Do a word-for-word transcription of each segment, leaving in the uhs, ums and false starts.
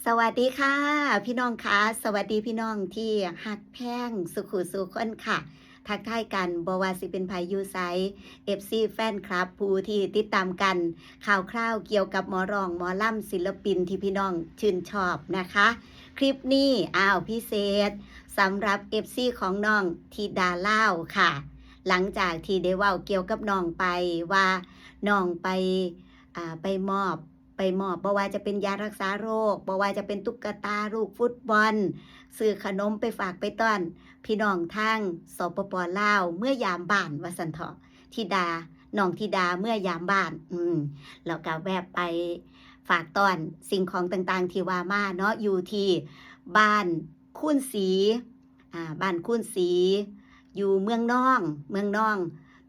สวัสดีค่ะ พี่น้องคะ สวัสดีพี่น้องที่ฮักแพงสุขุสู่คนค่ะ ทักทายกัน บ่ว่าสิเป็นไผอยู่ไส เอฟซี แฟนคลับ ผู้ที่ติดตามกัน ข่าวคราวเกี่ยวกับหมอร้องหมอลำศิลปินที่พี่น้องชื่นชอบนะคะ คลิปนี้ อ้าว พิเศษสำหรับ เอฟซี ของน้องธิดาลาวค่ะ หลังจากที่ได้เว้าเกี่ยวกับน้องไปว่าน้องไป อ่า ไปมอบ ไปมอบ บ่ว่าจะเป็นยารักษาโรค บ่ว่าจะเป็นตุ๊กตาลูกฟุตบอล ซื้อขนมไปฝากไปต้อนพี่น้องทาง สปป ลาว เมือยามบ้าน ว่าซั่นเถาะ ธิดา น้องธิดาเมือยามบ้าน อืม แล้วก็แวะไปฝากต้อนสิ่งของต่างๆที่ว่ามาเนาะ อยู่ที่บ้านคูนศรี อ่า บ้านคูนศรี อยู่เมืองนอง เมืองนอง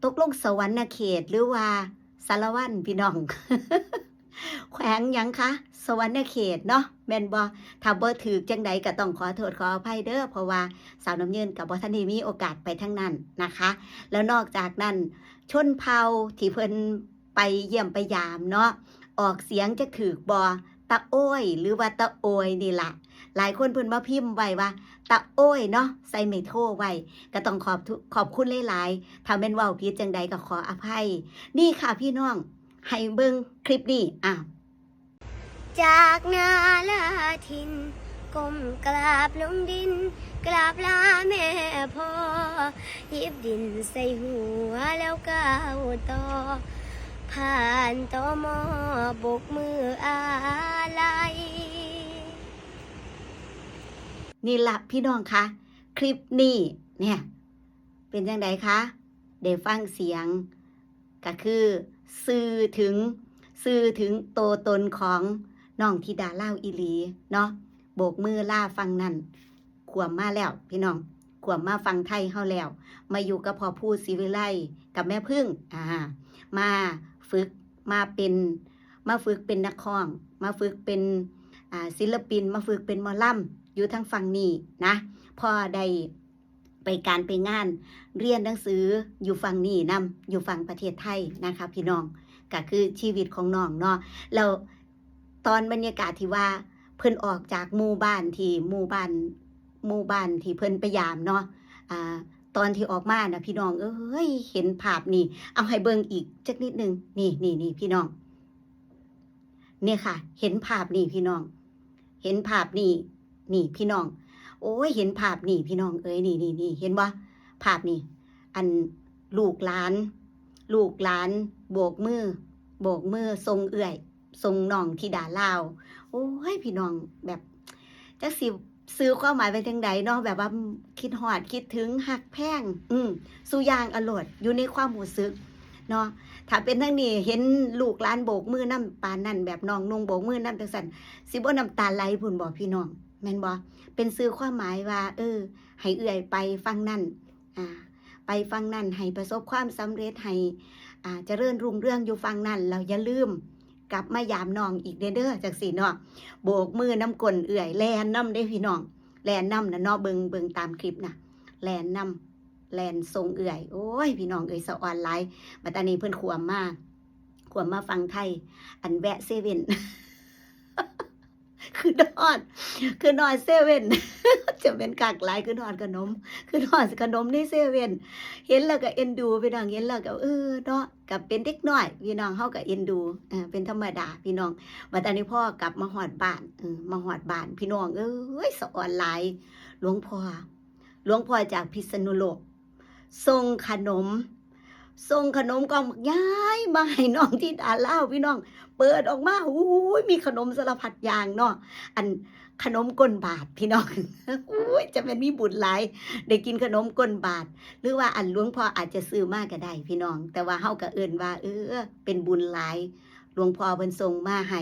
ตกลงสะหวันนะเขตหรือว่าสารวันพี่น้อง แขวงหยังคะ สะหวันนะเขตเนาะ แม่นบ่ ถ้าบ่ถืกจั่งใดก็ต้องขอโทษขออภัยเด้อ เพราะว่าสาวน้ำเยินก็บ่ทันได้มีโอกาสไปทางนั้นนะคะ แล้วนอกจากนั้น ชนเผ่าที่เพิ่นไปเยี่ยมไปยามเนาะ ออกเสียงจักถืกบ่ ตะโอ้ย หรือว่าตะโอยนี่ล่ะ หลายคนเพิ่นมาพิมพ์ไว้ว่า ตะโอ้ยเนาะ ใส่ไม้โทไว้ ก็ต้องขอบทุ- ขอบคุณหลายๆ ถ้าแม่นเว้าผิดจั่งใดก็ขออภัย นี่ค่ะพี่น้อง ให้เบิ่งคลิปนี้ อ้าว จากนาลาถิ่น ก้มกราบลงดิน กราบลาแม่พ่อ หยิบดินใส่หัวแล้วก้าวต่อ ผ่าน ตม. โบกมืออาลัย นี่ล่ะพี่น้องคะ คลิปนี้เนี่ย เป็นจั่งใดคะ ได้ฟังเสียง ก็คือสื่อถึง สื่อถึงตัวตนของน้องธิดาลาวอีหลีเนาะ โบกมือลาฝั่งนั้น ขวมมาแล้วพี่น้อง ขวมมาฝั่งไทยเฮาแล้ว มาอยู่กับพ่อภูศรีวิไล กับแม่ผึ้ง อ่า มาฝึก มาเป็น มาฝึกเป็นนักร้อง มาฝึกเป็น อ่า ศิลปิน มาฝึกเป็นหมอลำ อยู่ทางฝั่งนี้นะ พ่อได้ไปการไปงาน เรียนหนังสืออยู่ฝั่งนี้นำ อยู่ฝั่งประเทศไทยนะคะพี่น้อง ก็คือชีวิตของน้องเนาะ แล้วตอนบรรยากาศที่ว่าเพิ่นออกจากหมู่บ้านที่ หมู่บ้าน หมู่บ้านที่เพิ่นไปยามเนาะ อ่า ตอนที่ออกมาน่ะพี่น้องเอ้ย เห็นภาพนี่ เอาให้เบิ่งอีกจักนิดนึง นี่ นี่ นี่พี่น้อง เนี่ยค่ะ เห็นภาพนี่พี่น้อง เห็นภาพนี่ นี่พี่น้อง โอ้ย เห็นภาพนี่พี่น้องเอ้ย นี่ นี่ นี่ เห็นบ่ ภาพนี่ อันลูกหลาน ลูกหลานโบกมือ โบกมือส่งเอื้อย ส่งน้องธิดาลาว โอ้ย พี่น้อง แบบ จักสิสื่อความหมายไปจั่งใดเนาะ แบบว่าคิดฮอด คิดถึง ฮักแพง อืม สู่อย่างอโลด อยู่ในความรู้สึกเนาะ ถ้าเป็นทางนี้ เห็นลูกหลานโบกมือนำปานนั้น แบบน้องนุ่งโบกมือนำจั่งซั้น สิบ่น้ำตาไหลพู้นบ่พี่น้อง แม่นบ่ เป็นสื่อความหมายว่า เออ ให้เอื้อยไปฝั่งนั้น อ่า ไปฝั่งนั้น ให้ประสบความสำเร็จ ให้ อ่า เจริญรุ่งเรืองอยู่ฝั่งนั้น แล้วอย่าลืมกลับมายามน้องอีกเด้อ จั่งซี้เนาะ โบกมือนำก้นเอื้อย แล่นนำเด้พี่น้อง แล่นนำน่ะเนาะ เบิ่ง เบิ่งตามคลิปน่ะ แล่นนำ แล่นส่งเอื้อย โอ้ย พี่น้องเอ้ย สะออนหลาย บัดตานี้เพิ่นขวมมา ขวมมาฝั่งไทย อันแวะเซเว่น คือฮอด คือฮอดเซเว่น จะเป็นคักหลาย คือฮอดขนม คือฮอดขนมในเซเว่น เห็นแล้วก็เอ็นดูพี่น้อง เห็นแล้วก็ เออ เนาะ ก็เป็นเด็กน้อย พี่น้อง เฮาก็เอ็นดู เออ เป็นธรรมดาพี่น้อง บัดตานี้พ่อกลับมาฮอดบ้าน เออ มาฮอดบ้าน พี่น้องเอ้ย สะออนหลาย หลวงพ่อ หลวงพ่อจากพิษณุโลก ส่งขนม ส่งขนมกล่องบักใหญ่มาให้น้องธิดาลาวพี่น้อง เปิดออกมา อู้ย มีขนมสารพัดอย่างเนาะ อันขนมก้นบาตรพี่น้อง อู้ย จะแม่นมีบุญหลาย ได้กินขนมก้นบาตร หรือว่าอันหลวงพ่ออาจจะซื้อมาก็ได้พี่น้อง แต่ว่าเฮาก็เอิ้นว่า เออ เป็นบุญหลาย หลวงพ่อเพิ่นส่งมาให้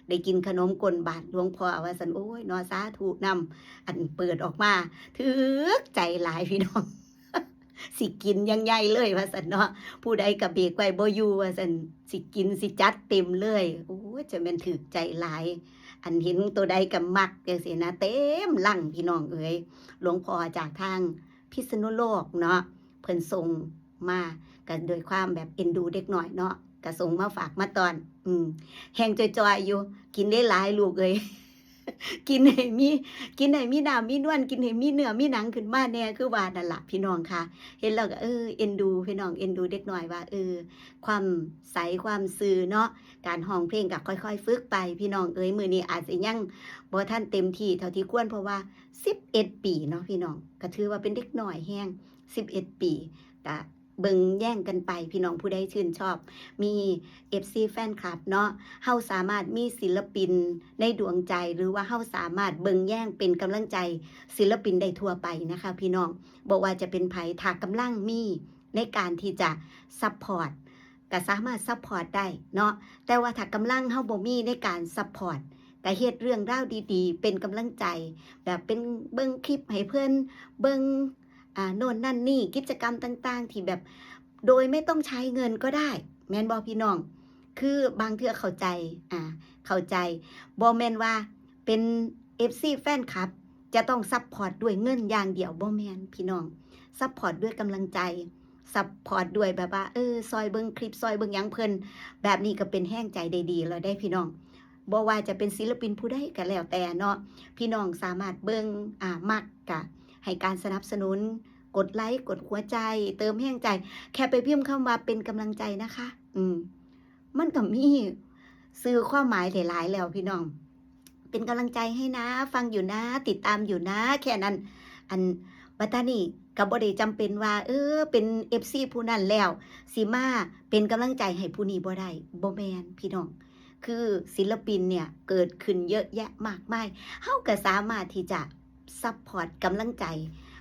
ได้กินขนมก้นบาตรหลวงพ่อว่าซั่น โอ้ย เนาะ สาธุนำ อันเปิดออกมา ถูกใจหลายพี่น้อง สิกินอย่างใหญ่เลยว่าซั่นเนาะ ผู้ใดก็เบรกไว้บ่อยู่ว่าซั่น สิกินสิจัดเต็มเลย โอ้ย จะแม่นถูกใจหลาย อันเห็นตัวใดก็มักจั่งซี้นะ เต็มลังพี่น้องเอ้ย หลวงพ่อจากทางพิษณุโลกเนาะ เพิ่นส่งมา ก็ด้วยความแบบเอ็นดูเด็กน้อยเนาะ ก็ส่งมาฝากมาต้อน อืม แฮงจ่อยๆอยู่ กินได้หลายลูกเอ้ย กินให้มี กินให้มีน้ำมีนวล กินให้มีเนื้อมีหนังขึ้นมาแหน่ คือว่านั่นล่ะพี่น้องค่ะ เห็นแล้วก็ เออ เอ็นดูพี่น้อง เอ็นดูเด็กน้อยว่า เออ ความใสความซื่อเนาะ การร้องเพลงก็ค่อยๆฝึกไปพี่น้องเอ๋ย มื้อนี้อาจสิยังบ่ทันเต็มที่เท่าที่ควร เพราะว่าสิบเอ็ดปีเนาะพี่น้อง ก็ถือว่าเป็นเด็กน้อยแฮง สิบเอ็ดปี ก็เบิ่งแยงกันไปพี่น้อง ผู้ใดชื่นชอบ มี เอฟซี แฟนคลับเนาะ เฮาสามารถมีศิลปินในดวงใจ หรือว่าเฮาสามารถเบิ่งแยงเป็นกำลังใจศิลปินได้ทั่วไปนะคะพี่น้อง บ่ว่าจะเป็นไผ ถ้ากำลังมีในการที่จะซัปพอร์ต ก็สามารถซัปพอร์ตได้เนาะ แต่ว่าถ้ากำลังเฮาบ่มีในการซัปพอร์ต ก็เฮ็ดเรื่องราวดีๆ เป็นกำลังใจ แบบเป็นเบิ่งคลิปให้เพิ่น เบิ่ง อ่า โน่นนั่นนี่ กิจกรรมต่างๆ ที่แบบ โดยไม่ต้องใช้เงินก็ได้ แม่นบ่พี่น้อง คือบางเทื่อเข้าใจ อ่า เข้าใจ บ่แม่นว่าเป็น เอฟซี แฟนคลับ จะต้องซัปพอร์ตด้วยเงินอย่างเดียว บ่แม่นพี่น้อง ซัปพอร์ตด้วยกำลังใจ ซัปพอร์ตด้วยแบบว่า เออ ซอยเบิ่งคลิป ซอยเบิ่งหยังเพิ่น แบบนี้ก็เป็นแฮงใจได้ดีแล้วเด้พี่น้อง บ่ว่าจะเป็นศิลปินผู้ใดก็แล้วแต่เนาะ พี่น้องสามารถเบิ่ง อ่า มักก็ให้การสนับสนุน กดไลค์ กดหัวใจ เติมแฮงใจ แค่ไปพิมพ์คำว่าเป็นกำลังใจนะคะ อืม มันก็มีสื่อความหมายหลายๆแล้วพี่น้อง เป็นกำลังใจให้นะ ฟังอยู่นะ ติดตามอยู่นะ แค่นั้น อัน บัดนี้ก็บ่ได้จำเป็นว่า เออ เป็น เอฟซี ผู้นั้นแล้ว สิมาเป็นกำลังใจให้ผู้นี้บ่ได้ บ่แม่นพี่น้อง คือศิลปินเนี่ยเกิดขึ้นเยอะแยะมากมาย เฮาก็สามารถที่จะซัปพอร์ตกำลังใจ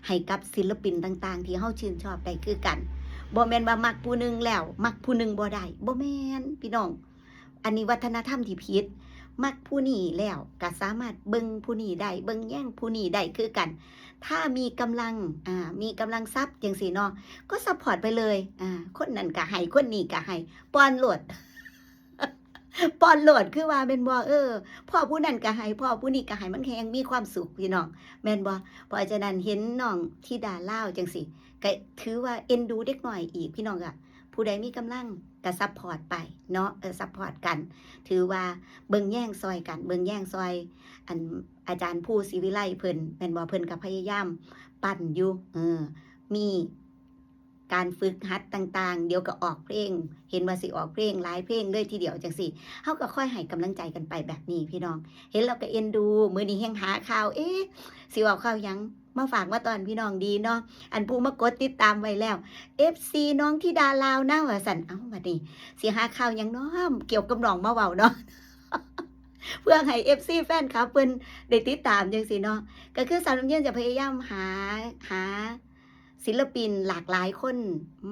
ให้กับศิลปินต่างๆ ที่เฮาชื่นชอบได้คือกัน บ่แม่นว่ามักผู้หนึ่งแล้ว มักผู้หนึ่งบ่ได้ บ่แม่นพี่น้อง อันนี้วัฒนธรรมที่ผิด มักผู้นี้แล้วก็สามารถเบิ่งผู้นี้ได้ เบิ่งแยงผู้นี้ได้คือกัน ถ้ามีกำลัง อ่า มีกำลังทรัพย์จังซี้เนาะ ก็ซัปพอร์ตไปเลย อ่า คนนั้นก็ให้ คนนี้ก็ให้ ป้อนโลด ป้อนโลด คือว่าแม่นบ่ เออ พ้อผู้นั้นก็ให้ พ้อผู้นี้ก็ให้ มันแฮงมีความสุขพี่น้อง แม่นบ่ เพราะฉะนั้นเห็นน้องธิดาลาวจังซี้ ก็ถือว่าเอ็นดูเด็กน้อยอีก พี่น้องอะ ผู้ใดมีกำลังก็ซัปพอร์ตไปเนาะ เออ ซัปพอร์ตกัน ถือว่าเบิ่งแยงซอยกัน เบิ่งแยงซอย อัน อาจารย์ภูศิวิไลเพิ่น แม่นบ่ เพิ่นก็พยายามปั้นอยู่ เออ มีการฝึกหัดต่างๆ เดี๋ยวก็ออกเพลง เห็นว่าสิออกเพลงหลายเพลงเลยทีเดียวจังซี้ เฮาก็คอยให้กำลังใจกันไปแบบนี้พี่น้อง เห็นแล้วก็เอ็นดู มื้อนี้แฮ่งหาข่าว เอ๊ะ สิเว้าข่าวหยัง มาฝากมาตอนพี่น้องดีเนาะ อันผู้มากดติดตามไว้แล้ว เอฟซี น้องธิดาลาวนะ ว่าซั่น เอ้า บัดนี้สิหาข่าวหยังน้อ เกี่ยวกับน้องมาเว้าเนาะ เพื่อให้ เอฟซี แฟนคลับเพิ่นได้ติดตามจังซี้เนาะ ก็คือสาวน้ำเย็นจะพยายามหา หาศิลปินหลากหลายคน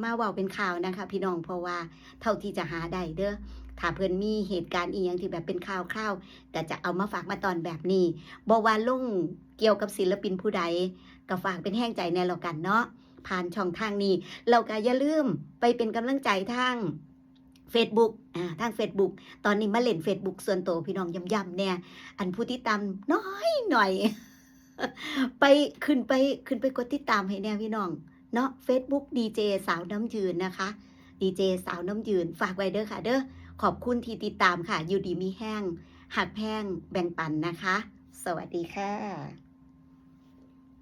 มาเว้าเป็นข่าวนะคะพี่น้อง เพราะว่าเท่าที่จะหาได้เด้อ ถ้าเพิ่นมีเหตุการณ์อีหยังที่แบบเป็นข่าวคราว ก็จะเอามาฝากมาตอนแบบนี้ บ่ว่าลงเกี่ยวกับศิลปินผู้ใด ก็ฝากเป็นแฮงใจแหน่แล้วกันเนาะ ผ่านช่องทางนี้ แล้วก็อย่าลืมไปเป็นกำลังใจทาง Facebook อ่า ทาง Facebook ตอนนี้มาเล่น Facebook ส่วนตัวพี่น้อง ย้ำๆแหน่ อันผู้ติดตามน้อยหน่อย ไป ขึ้นไป ขึ้นไปกดติดตามให้แหน่พี่น้องเนาะ Facebook ดีเจ สาวน้ำยืนนะคะ ดีเจ สาวน้ำยืน ฝากไว้เด้อค่ะเด้อ ขอบคุณที่ติดตามค่ะ อยู่ดีมีแฮง ฮักแพง แบ่งปันนะคะ สวัสดีค่ะ